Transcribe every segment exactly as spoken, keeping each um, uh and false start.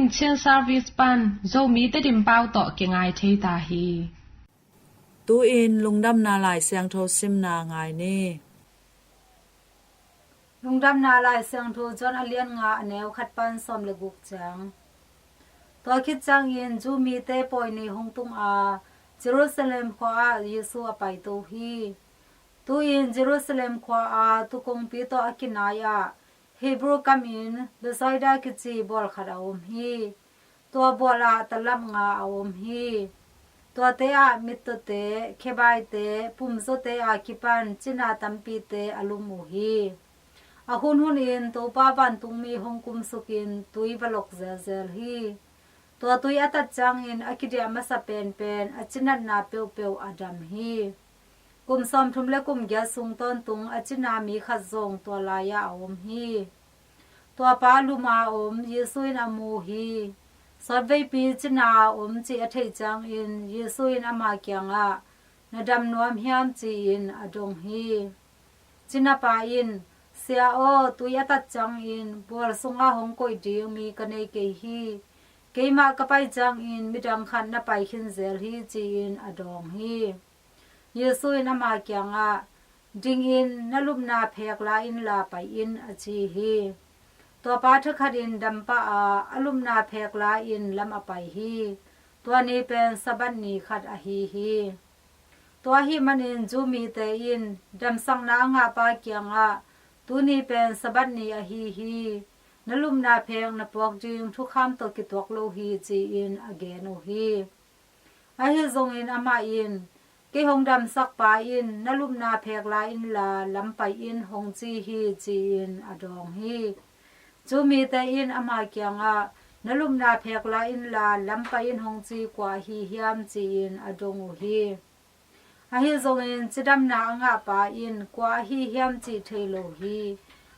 Chin Service pan Zomi Tedim pau tawh kingai thei ta hi. Tu-in Lungdamna Lai Siangtho simna ngai ni. Lungdamna Lai Siangtho John a lian nga a neu khat pan sawm le guk ciang. Tua khit ciangin Jew mite pawi ni hong tung a, Jerusalem khua ah Jesu a paito hi. Tu-in Jerusalem khua a tu kongpi tawh a kinai ah Hebrew kamin Bethsaida kici bawl khat a om hi. Tua bawl ah talap nga a om hi. Tuate ah mittawte, khebaite, pumzawte a kipan cina tampite a lum uh hi. A hunhun in Topa vantungmi hong kumsukin tui va lok zelzel hi. Tua tui a tat ciangin a kidiah masa penpen a cinatna peuhpeuh a dam hi. Kum sawmthum le kum giat sung tawntung a cina mi khat zong tua lai-ah a om hi. Tua pa lum a om Jesu in a mu hi. Sawtveipi cina a om cih a theih ciangin Jesu in ama kiangah, "Na dam nuam hiam?" ci-in a dong hi. Cinapa in, "Sia aw, tui a tat ciangin bual sungah hong koih ding mi ka nei kei hi. Keimah ka pai ciangin midang khat na pai khin zel hi," ci-in a dawng hi. Jesu in ama kiangah, "Dingin na lupna phek la inla pai in," a ci hi. Tua pa thakhatin dam pah a, a lupna phek la-in lam a pai hi. Tua ni pen Sabbath ni khat ahi hi. Tua ahih manin Jew mite in damsakna a ngahpa kiangah, "Tuni pen Sabbath ni ahi hi. Na lupna phek na puak ding thukham tawh kituak lo hi," ci-in a gen uh hi. Ahi zongin amah in, "Kei hong damsakpa in, 'Na lupna phek la inla lam pai in,' hong ci hi," ci-in a dawng hi. Jew mite in ama kiangah, "Na lupna phek la inla lam pai in," hong ci kua ahi hiam? ci-in a dong uh hi. Ahi zongin cidamna a ngahpa in kua ahi hiam cih thei lo hi.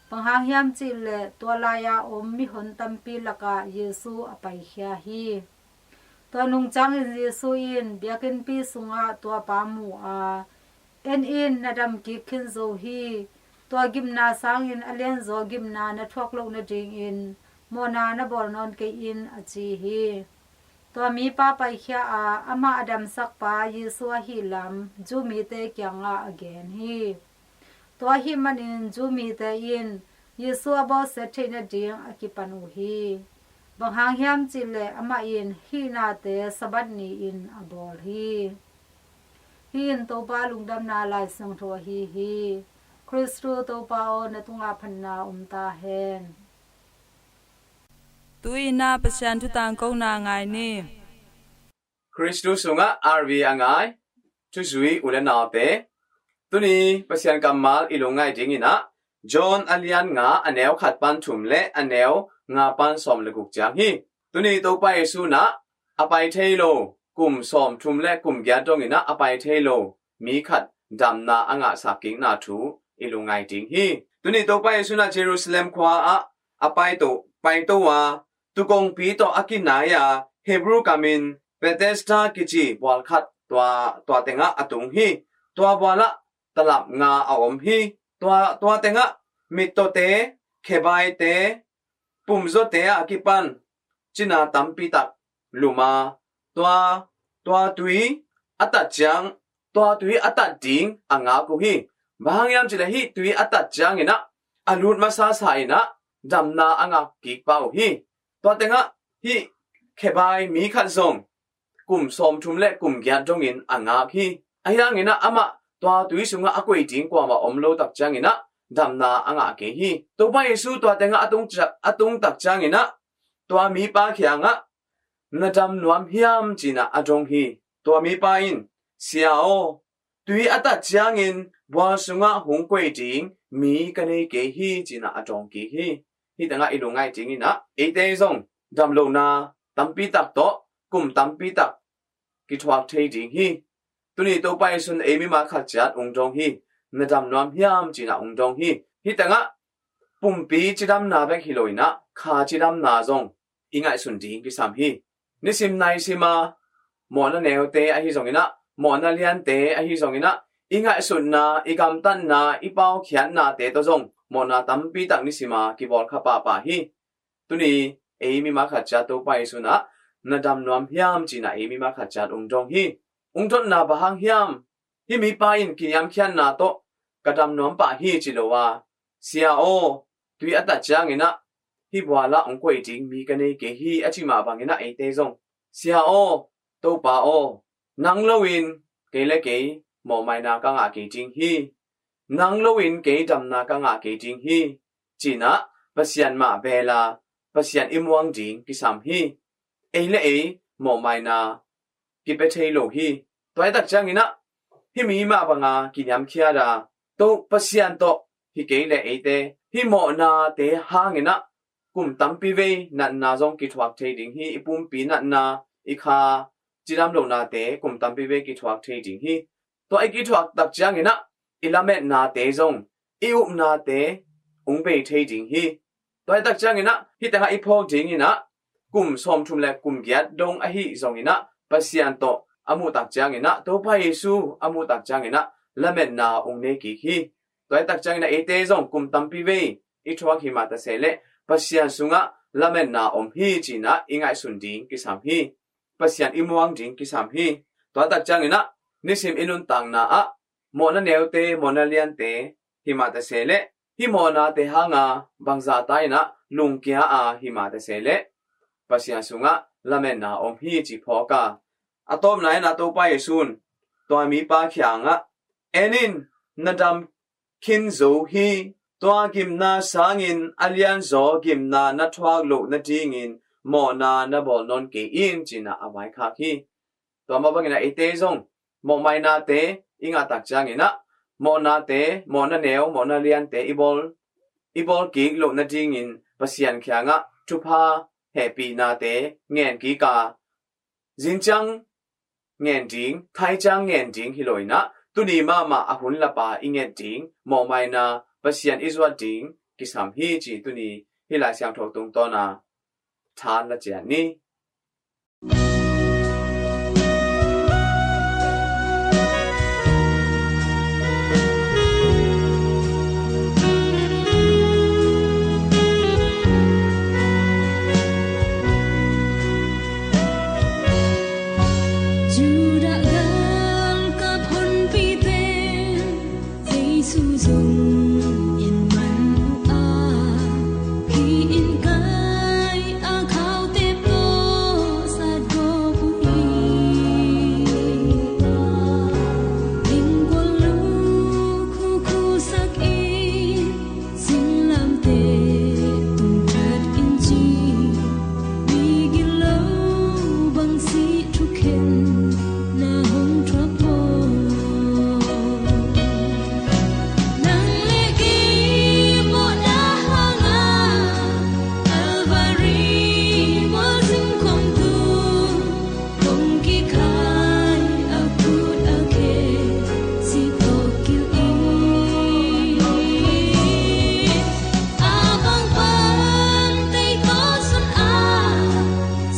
Bang hang hiam cihleh tua lai-a om mihon tampi lakah Jesu a paikhia hi. Tua nung ciangin Jesu in biakinnpi sungah tua pa mu a, "En in, na dam kik khin zo hi. Tua gimna sangin a lianzaw gimna na thuak loh nadingin mawhna na bawl nawn kei in," a ci hi. Tua mipa paikhia a, amah a damsakpa Jesu ahih lam Jew mite kiangah a gen hi. Tua ahih manin Jew mite in Jesu a bawlsiat theih nading a kipan uh hi. Bang hang hiam cihleh amah in hihnate Sabbath ni-in a bawl hi. Hih in Topa Lungdamna Lai Siangtho ahi hi. Khristu Topa aw, na tungah phatna om ta hen. Tu-in ah Pasian thu tangkona ngai ni. Khristu sungah R V a ngai thuzui u le naute, tuni Pasian kammal i lungngaih dingin ah John a lian nga a neu khat pan thum le a neu nga pan sawm le guk ciang hi. Tuni Topa Jesu in ah a pai thei lo kum sawmthum le kum giat dongin ah a pai thei lo mi khat damna a ngahsak kikna thu i lungngaih ding hi. Tuni Topa Jesu in ah Jerusalem khua ah a paito, paito a, tukongpi tawh a kinai a, Hebrew kamin Bethesda kici bual khat tua, tua tengah a tung hi. Tua bual ah talap nga a om hi. Tua, tua tengah mittawte, khebaite, pumzawte a kipan cina tampi tak lum a, tua, tua tui a tat ciang, tua tui a tat ding a ngak uh hi. Bang hang hiam cihleh hih tui a tat ciangin ah a lut masasa in ah damna a ngak kik pah uh hi. Tua tengah hih khebai mi khat zong kum sawmthum le kum giat dongin a ngak hi. Ahi hangin ah amah tua tui sungah a koih ding kuamah om lo tak ciangin ah damna a ngah kei hi. Topa Jesu tua tengah a tung, a tung tak ciangin ah tua mipa kiangah, "Na dam nuam hiam?" ci-in ah a dong hi. Tua mipa in, "Sia aw, tui a tat ciangin bual sungah hong koih ding mi ka nei kei hi," ci-in ah a dawng kik hi. Hih tengah i lungngaih dingin ah eite zong dam lohna tampi tak tawh kum tampi tak kithuak thei ding hi. Tuni Topa Jesu in ei mimal khat ciat hong dong hi. "Na dam nuam hiam?" ci-in ah hong dong hi. Hih tengah pumpi cidamna bek hi lo-in ah kha cidamna zong i ngaihsun ding kisam hi. Nisim naisim a mawhna neute ahi zongin ah, mawhna liante ahi zongin ah, i ngaihsutna, i gamtatna, i paukhiatnate tawh zong mawhna tampi tak nisim a kibawl kha pahpah hi. Tuni ei mimal khat ciat Topa Jesu in ah na dam nuam hiam ci-in ah ei mimal khat ciat ung dong hi. Ung dotna bang hang hiam? Hih mipa in kiniamkhiatna tawh ka dam nuam pah hi ci lo a, Sia aw, tui a tat ciangin ah hih bual ah hong koih ding mi ka nei kei hi, a cih mah bangin ah eite zong, Sia aw, Topa aw, nang loin kei le kei mawhmaina ka ngah kei ding hi. Nang loin kei damna ka ngah kei ding hi, ci-in ah Pasian mah bel a, Pasian i muang ding kisam hi. Ei le ei mawhmaina kipia thei lo hi. Tua hi tak ciangin ah hih mi mah banga kiniamkhiat a, Topa Pasian tawh hi kei leh eite hih mawhnate hangin ah kum tampi vei natna zong kithuak thei ding hi. I pumpi natna, i kha cidam lohnate kum tampi vei kithuak thei ding hi. Tua i kithuak tak ciangin ah i lametnate zong, i upnate hong bei thei ding hi. Tua hi tak ciangin ah hih tengah i phawk dingin ah kum sawmthum le kum giat dong ahi zongin ah Pasian tawh a muh tak ciangin ah, Topa Jesu a muh tak ciangin ah lametna hong nei kik hi. Tua hi tak ciangin ah eite zong kum tampi vei i thuak hi mah ta se leh Pasian sungah lametna om hi ci-in ah i ngaihsun ding kisam hi. Pasian i muang ding kisam hi. Tua hi tak ciangin ah nisim i nuntakna ah mawhna neute, mawhna liante hi mah ta se leh, hih mawhnate hanga bangzah ta in ah lungkia a hi mah ta se leh, Pasian sungah lametna om hi ci phawk a. A tawpna in ah Topa Jesu in tua mipa kiangah, En in, na dam khin zo hi. Tua gimna sangin a lianzaw gimna na thuak loh nadingin mawhna na bawl nawn kei in, ci-in ah a vaikhak hi. Tua mah bangin ah eite zong mawhmainate i ngah tak ciangin ah mawhnate, mawhna neu, mawhna liante i bawl, i bawl kik loh nadingin Pasian kiangah thupha hehpihnate ngen kik a, zing ciang ngen ding, thai ciang ngen ding hi lo in ah, tuni mahmah a hun lap a i nget ding mawhmaina Pasian i zuat ding kisam hi ci tuni hih Lai Siangtho tungtawn a tha la ciat ni. Judah galkap honpite Jesu zong in man uh a, hih inn kai a khaute pawh sat gawp uh hi. Inn kual lukhu khusak in, singlamteh tung tat in ci, mi gilo bang sih thukhen na hong thuak maw? Nang le kei mawhna hanga Calvary mual zing khawm tu, kong kikhai a kut a khe sih tawh kilh in. A bang pan tei tawh sun a,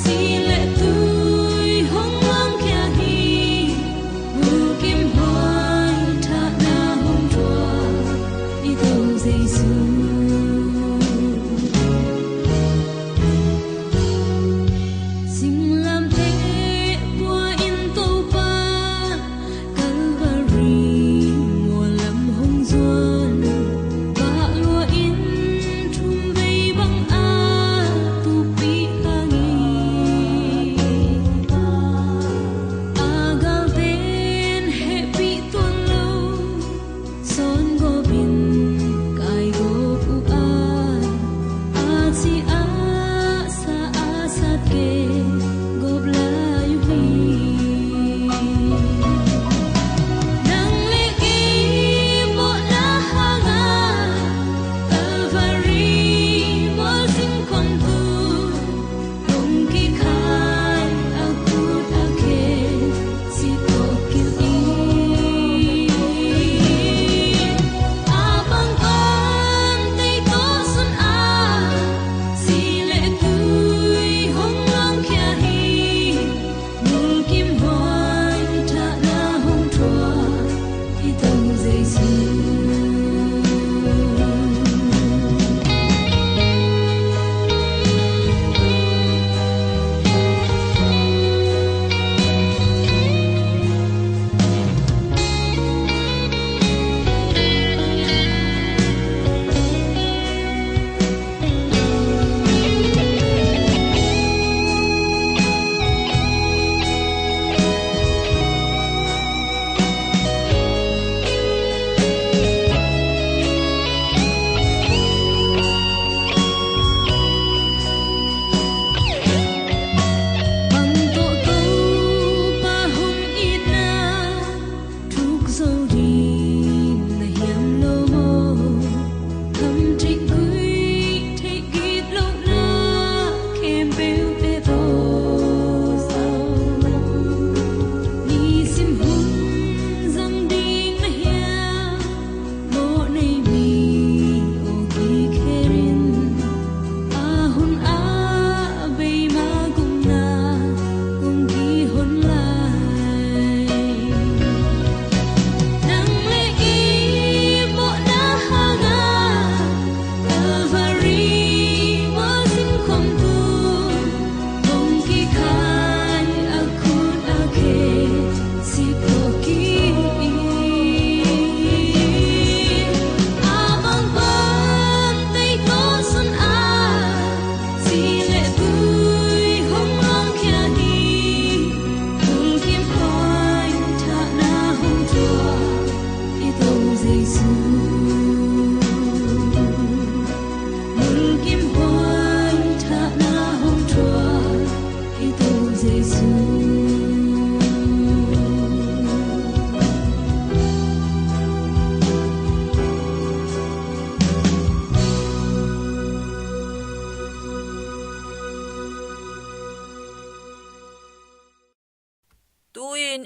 si le tui hong ngawngkhia hi. Bukim huai thahna hong thuak i Topa Jesu. Singlamteh pua in Topa, Calvary mual lam hong zuan. Vak lua in thum vei bang a tukpih hang hi. A galte'n hehpih tuan lo, sawn gawp in kai gawp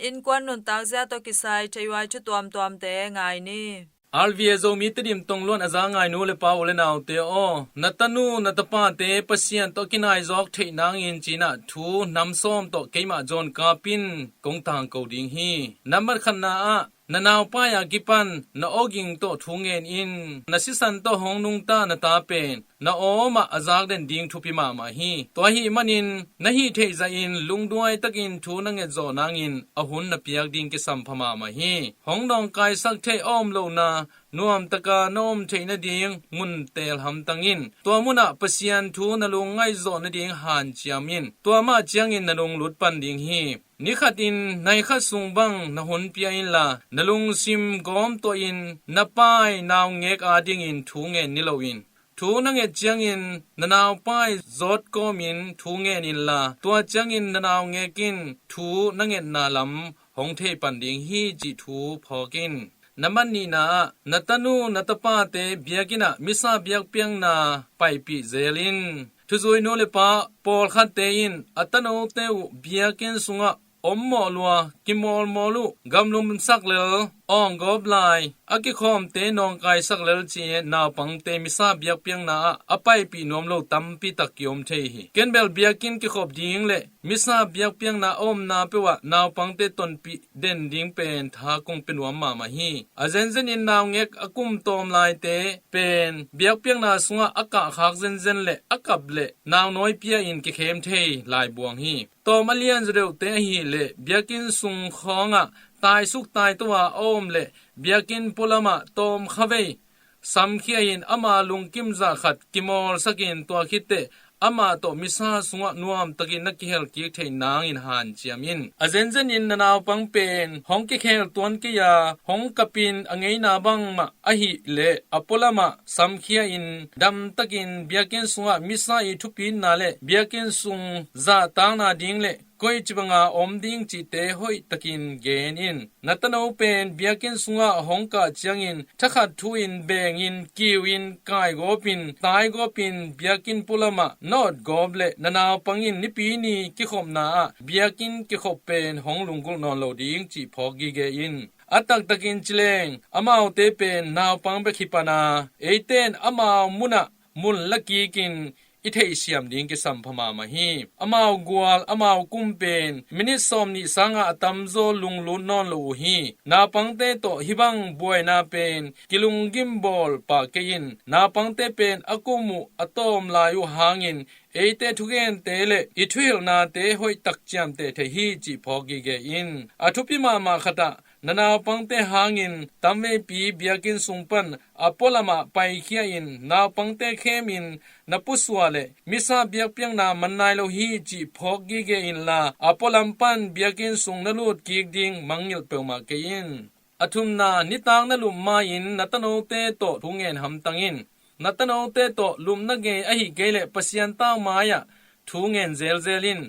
Innkuan nuntakzia tawh kisai theihuai thu tuamtuamte ngai ni. R V A Zomi Tedim tongluan a za ngai nu le pa, u le naute aw, na tanu na tapate Pasian tawh a kinaizawk theih nangin cinah thu nam sawm tawh keimah John Kap in kong tangko ding hi. Nambat khatna ah, na naupai a kipan na awging tawh thu ngen in. Na sisan tawh hong nungta na ta pen na awmah a zakden ding thupi mahmah hi. Tua ahih manin na hih theih zahin lungduai takin thu na ngetzawh nangin a hun na piak ding kisam pha mahmah hi. Hong nawngkaisak theih a om lohna nuamtaka na om theih nading mun teel hamtang in. Tua munah Pasian thu na lungngaihzawh nading hanciam in. Tua mah ciangin na lunglut pan ding hi. Ni khatin nai khat sung bang na hun pia inla, na lungsim gawm tuahin na pai naungek adingin thu ngen ni loin, thu na nget ciangin na naupai zawt kawmin thu ngen inla, tua ciangin na naungek in thu na ngetna lam hong thei pan ding hi cih thu phawk in. Nambat nihna ah, na tanu na tapate biakinn ah misa biakpiakna paipih zel in. Thuzui nu le pa pawlkhatte in a tanote uh biakinn sungah om mawh lua, kimawlmawl uh, gamlumsak lel, awnggawp lai, a kikhawmte nawngkaisak lel ci-in naupangte misa biakpiakna ah a paipih nuam lo tampi tak kiom thei hi. Ken bel biakinn kikhop ding le misa biakpiakna a omna peuh ah naupangte tonpih den ding pen tha kong pia nuam mahmah hi. A zenzenin naungek a kum tawm laite pen biakpiakna sungah a kahkhak zenzen le a kap le naunawi pia in kikhem thei laibuang hi. Tawm a lian zaw deuhte ahih leh biakinn sung khawngah taisuk taito a a om le biakinn pualamah tawm khavei samkhia in ama lungkim zah khat kimawlsakin tua khitteh amah tawh misa sungah nuamtakin na kihel kik theih nangin hanciam in. A zenzenin na naupang pen hong kikhel tuan kei a hong kapin a ngeina bangmah ahih leh a pualamah samkhia in damtakin biakinn sungah misa i thupitna le biakinn sung zahtakna ding le koici banga om ding cihte hoihtakin gen in. Na tano pen biakinn sungah hong kah ciangin thakhat thu-in bengin kiu-in kaigawpin taigawpin biakinn pualamah na otgawp le na naupangin nipi ni kikhopna ah biakinn kikhop pen hong lunggulh nawn lo ding cih phawk gige in. A taktakin ci leng amaute pen naupang bek hi pan a, eite in amau munah mun la kikin i theihsiam ding kisam pha mahmah hi. Amau gual amau kum pen minit sawmnih sangah a tamzaw lunglut nawn lo uh hi. Naupangte tawh hih bang buaina pen kilunggim bawl pah kei in. Naupangte pen a kum uh a tawm lai uh hangin eite thugente le i thuhilhnate hoihtak ciamteh thei hi cih phawk gige in. A thupi mahmah khatah na naupangte hangin tamveipi biakinn sung pan a pualamah paikhia in naupangte khemin na pusuah le misa biakpiakna man nai lo hi cih phawk gige inla a pualam pan biakinn sung na lut kik ding mangngilh peuhmah kei in. A thumna, nitak na lup ma-in na tanote tawh thu ngen hamtang in. Na tanote tawh lupna ngei ahi kei leh Pasian tau mai-ah thu ngen zelzel in.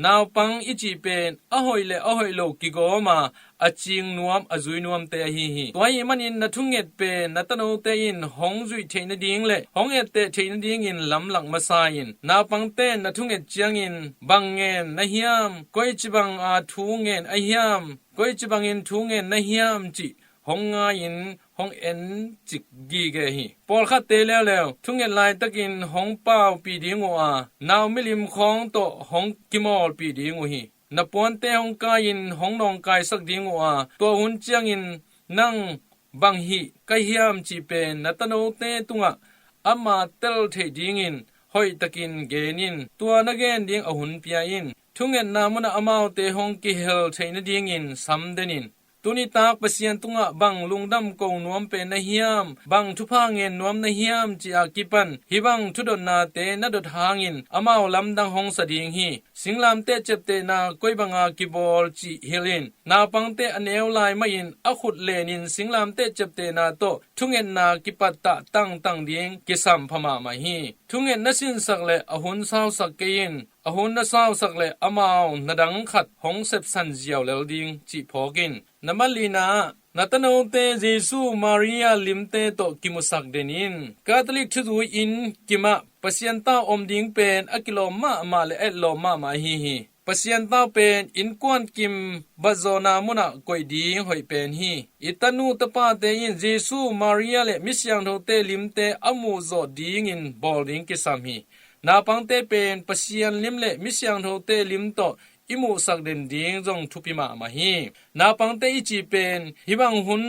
Naupang i cih pen a hoih le a hoih lo kigawm a, a cing nuam a zui nuamte ahi hi. Tua ahih manin na thunget pen na tanote in hong zuih theih nading le hong etteh theih nadingin lamlak masa in. Naupangte in na thunget ciangin bang ngen na hiam, koici banga thu ngen a hiam, koici bangin thu ngen na hiam cih hong ngai-in hong en cik gige hi. Pawlkhatte leuleu thunget laitakin hong paupih ding uh a, nau milim khawng tawh hong kimawlpih ding uh hi. Na puante hong kai-in hong nawngkaisak ding uh a, tua hun ciangin nang bang hih ka hiam cih pen na tanote tungah ama tel theih dingin hoihtakin gen in. Tua na gen ding a hun pia in. Thungetna munah amaute hong kihel theih nadingin sam den in. Tuni tak Pasian tungah bang lungdam ko nuam pen na hiam, bang thupha ngen nuam na hiam cih a kipan hih bang thudotnate na dot hangin amau lamdang hong sa ding hi. Singlamteh ciaptehna koi banga kibawl cih hilh in. Naupangte a neu lai mahin a khut lenin singlamteh ciaptehna tawh thungetna kipattah tangtang ding kisam pha mahmah hi. Thungetna sinsak le a hun sausak kei in. A hun na sausak le amau na dang khat hong sepsan ziau lel ding cih phawk in. Nambat lina ah, na tanote Jesu Maria limte tawh kimusak den in. Catholic thuzui inn kimah Pasian tau om ding pen a kilawm mahmah le a etlawm mahmah ahi hi. Pasian tau pen innkuan kim batzawhna munah koih ding hoih pen hi. I tanu tapate in Jesu, Maria le mi siangthote limte a muhzawh dingin bawl ding kisam hi. Naupangte pen Pasian lim le mi siangthote lim tawh i muhsak den ding zong thupi mahmah hi. Naupangte i cih pen hih bang hun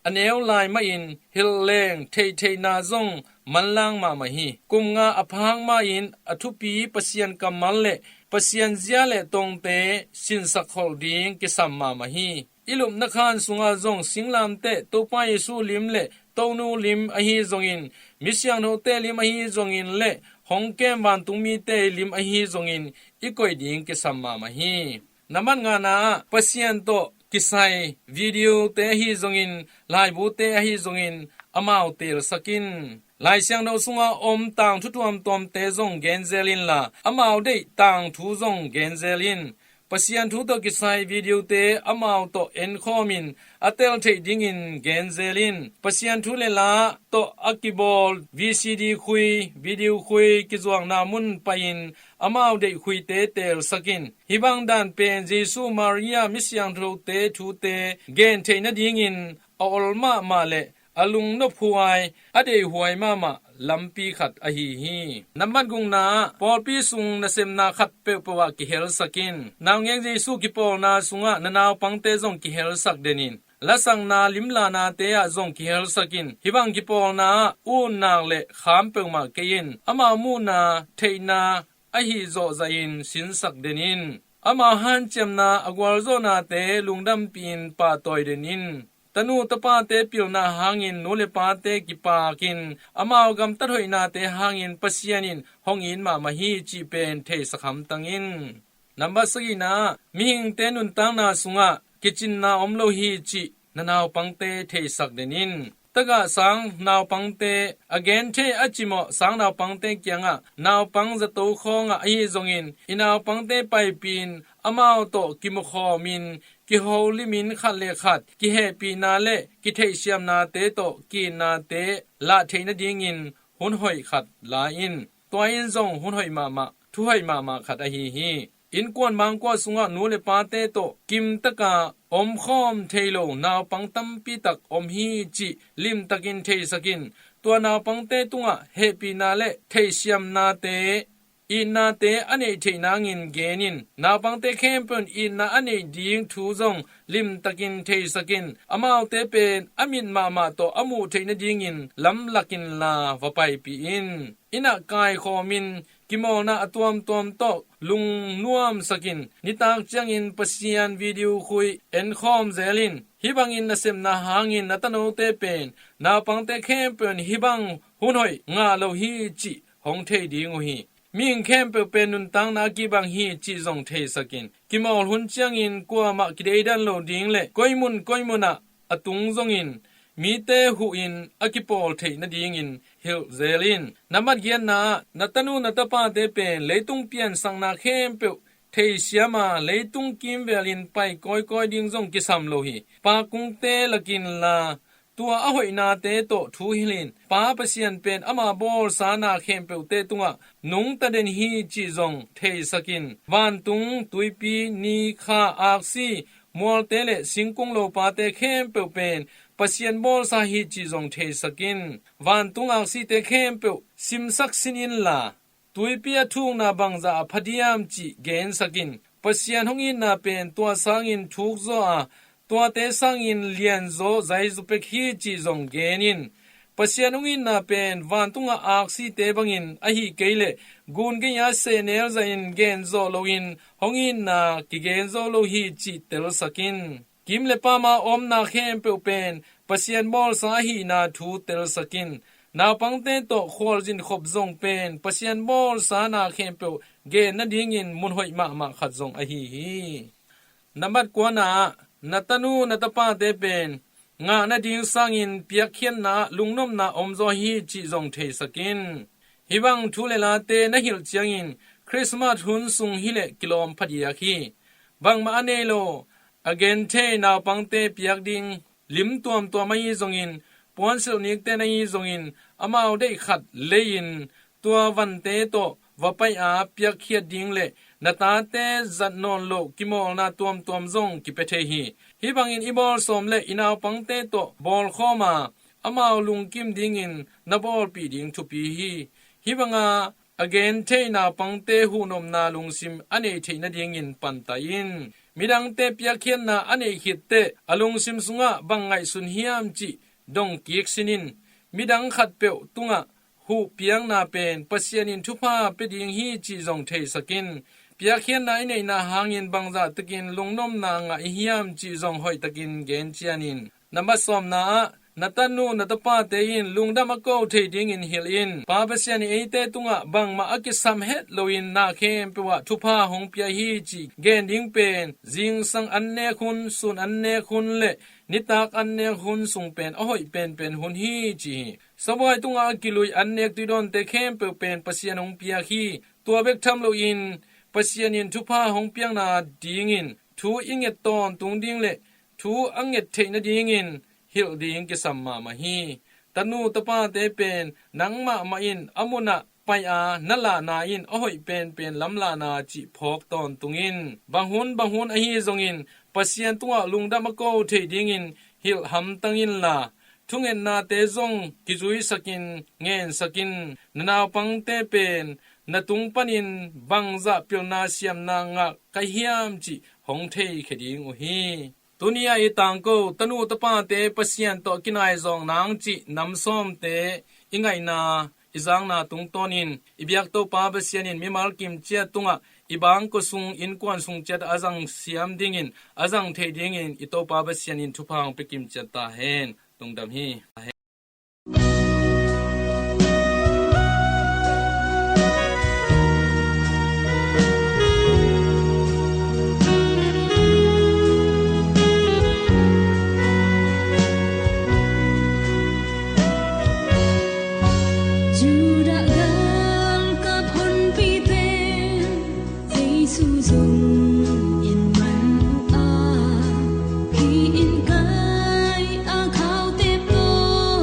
a neu lai mahin hilh leng theihtheihna zong manlang mahmah hi. Kum nga a phak mahin a thupi Pasian kammal le Pasian zia le tongte sinsak kholh ding kisam mahmah hi. I lupna khan sungah zong singlamteh Topa Jesu lim le Tonu lim ahi zongin, mi siangthote lim ahi zongin le hong kem vantungmite lim ahi zongin i koih ding kisam mahmah hi. Nambat ngana ah Pasian tawh kisai videote ahi zongin, laibute ahi zongin amau teelsak in. Lai Siangtho sungah om tangthu tuamtuamte zong genzel inla, amau deih tangthu zong genzel in. Pasian thu tawh kisai videote amau tawh enkhawmin a tel theih dingin genzel in. Pasian thu le la tawh a kibawl V C D khui, video khui kizuakna mun pai-in amau deih khuite teelsak in. Hih bang dan pen Jesu, Maria, mi siangthote thute gen theih nadingin a ol mahmah le a lungnophuai, a deihhuai mahmah lampi khat ahi hi. Nambat gukna ah pawlpi sung nasepna khat peuhpeuh ah kihelsak in. Naungek Jesu kipawlna sungah na naupangte zong kihelsak den in. Lasakna limlanate ah zong kihelsak in. Hih bang kipawlna ah utnak le kham peuhmah kei in. Amau muhna, theihna ahi zawhzahin sinsak den in. Amau hanciamna, a gualzawhnate lungdampih in pahtawi den in. Tanu tapate pilna hangin nu le pate kipakin, amau gamtat hoihnate hangin Pasian in hong it mahmah hi cih pen theisak hamtang in. Nambat sagihna ah mihingte nuntakna sungah kicinna om lo hi cih na naupangte theisak den in. Tagah sang naupangte, a genthei a cimawh sang naupangte kiangah naupang zato khawngah ahi zongin, i naupangte paipih in, amau tawh kimukhawmin, kiholimin, khat le khat kihehpihna le kitheihsiamnate tawh ki-itnate lah theih nadingin hun hoih khat la in. Tua in zong hun hoih mahmah, thu hoih mahmah khat ahi hi. Innkuan mangkua sungah nu le pate tawh kimtaka omkhawm thei lo naupang tampitak om hi cih limtakin theisak in. Tua naupangte tungah hehpihna le theihsiamnate, itnate a neih theih nangin gen in. Naupangte khempeuh in itna a neih ding thu zong limtakin theisak in. Amaute pen a mit mahmah tawh a muh theih nadingin lamlak inla va paipih in. Inn ah kaikhawmin, kimawlna a tuamtuam tawh lungnuamsak in. Nitak ciangin Pasian video khui enkhawm zel in. Hih bangin nasepna hangin na tanote pen naupangte khempeuh in hih bang hun hoih ngah lo hi cih hong thei ding uh hi. Mihing khempeuh pen nuntakna a kibang hi cih zong theisak in. Kimawl hun ciangin kuamah kideidan lo ding le koimun koimun ah a tung zongin mite huhin a kipawl theih nadingin hilh zel in. Nambat giatna ah na tanu na tapate pen leitung piansakna khempeuh theisiam a, leitung kimvelin pai kawikawi ding zong kisam lo hi. Pa kungte lakin la, tua a hoihnate tawh thu hilhin, Pa Pasian pen ama bawlsa na khempeuhte tungah nungta den hi cih zong theisak in. Vantung, tuipi, ni, kha, aksi, mualte le singkung lopate khempeuh pen Pasian bawlsa hi cih zong theisak in. Vantung aksite khempeuh simsak sin inla, tuipi a thukna bangzah a phadiam cih gensak in. Pasian hong itna pen tua sangin thukzaw a, tuate sangin lianzaw zaizaw pek hi cih zong gen in. Pasian hong itna pen vantunga aksite bangin ahi kei leh gun gei-a sehnel zahin genzawh loin hong itna kigenzaw lo hi cih telsak in. Kim le pama omna khempeuh pen Pasian bawlsa ahihna thu telsak in. Naupangte tawh khualzin khop zong pen Pasian bawlsa na khempeuh gen nadingin mun hoih mahmah khat zong ahi hi. Nambat kuana ah na tanu na tapate pen ngah nading sangin piakkhiatna ah lungnopna omzaw hi cih zong theisak in. Hih bang thu le late na hilh ciangin Christmas hun sung hileh kilawm phadiak hi. Bangmah a nei lo, a genthei naupangte piak ding lim tuamtuam ahi zongin, puansilh nikten ahi zongin, amau deih khat lei-in tua vante tawh va pai-a piakkhiat ding le na tate zat nawn loh kimawlna tuamtuam zong kipia thei hi. Hih bangin i bawlsawm le i naupangte tawh bawlkhawm a, amau lungkim dingin na bawlpih ding thupi hi. Hih banga a gen thei naupangte huhnopna lungsim a nei theih nadingin panta in. Midangte piakkhiatna a neih khitteh a lungsim sungah bang ngaihsun hiam cih dong kik sin in. Midang khatpeuh tungah huh piakna pen Pasian in thupha pia ding hi cih zong theisak in. Piakkhiatna i neihna hangin bangzah takin lungnopna ngah i hiam cih zong hoihtakin gen cian in. Na matsawmna ah na tanu na tapate in lungdam a ko thei dingin hilh in. Pa Pasian in eite tungah bangmah a kisam het loin na khempeuh ah thupha hong pia hi cih gen ding pen zingsang an nek hun, sun an nek hun le nitak an nek hun sung pen a hoih penpen hun hi ci hi. Sabuai tungah a kilui an nek tuidawnte khempeuh pen Pasian hong piak hi. Tua bek tham loin Pasian in thupha hong piakna dingin thu i nget tawntung ding le thu a nget theih nadingin hilh ding kisam mahmah hi. Tanu tapate pen nangmah mah in a munah pai-a na lahna in a hoih penpen lamlahna cih phawk tawntung in. Bang hun bang hun ahi zongin Pasian tungah lungdam a ko thei dingin hilh hamtang inla, thungetnate zong kizuisakin ngensakin. Na naupangte pen na tung panin bangzah pilna siamna ngah ka hiam cih hong theikhia ding uh hi. Tuni-ah i tangko tanu tapate Pasian tawh kinaizawng nang cih namsawmte i ngaihna i zakna tungtawnin i biak Topa Pasian in mimal kimciat tungah i bangkua sung innkuan sung ciat a zang siam dingin a zang thei dingin i Topa Pasian in thupha hong pia kimciat ta hen. Lungdam hi. Judah galkap honpi pen Jesu zong in man uh a, hih in kai a khaute pawl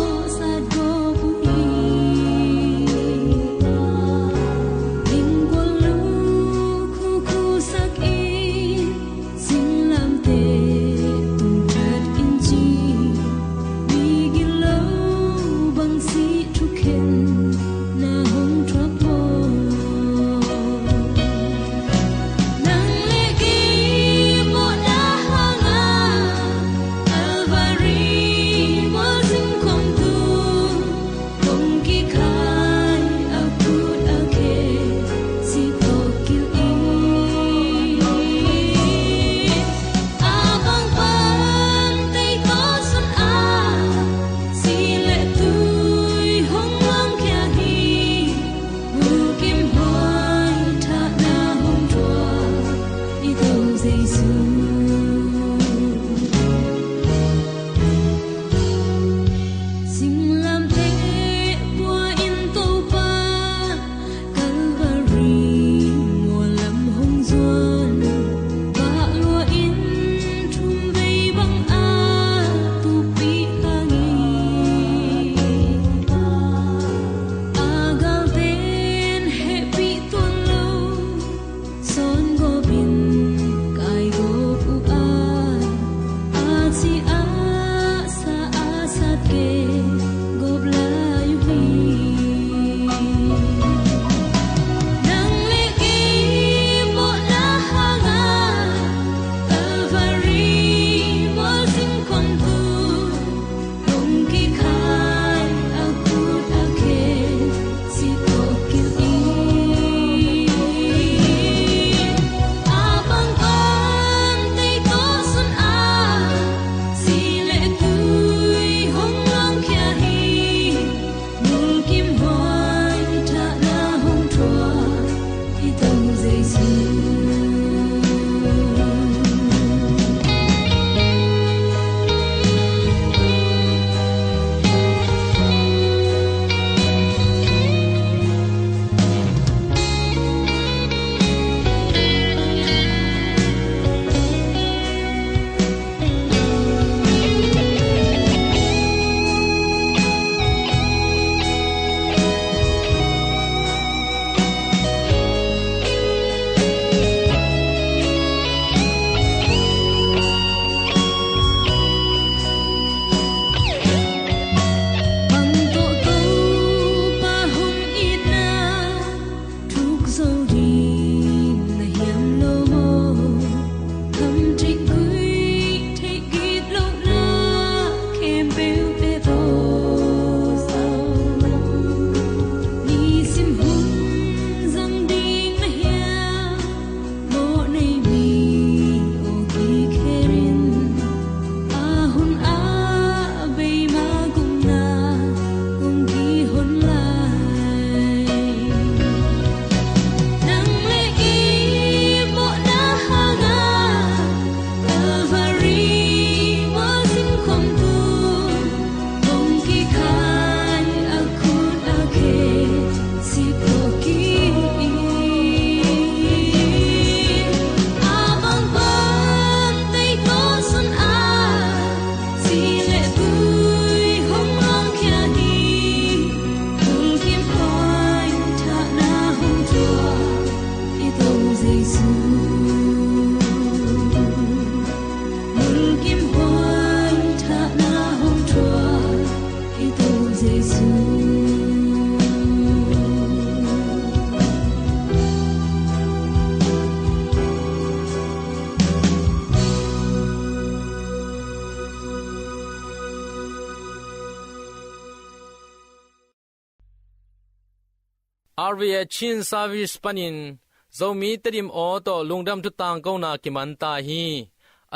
R V A Chin Service panin Zomi Tedim aw tawh lungdam thu tangkona kiman ta hi.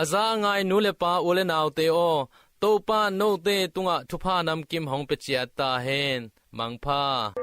A za a ngai nu le pa, u le naute aw, Topa note tungah thupha namkim hong pia ciat ta hen. Mangpha.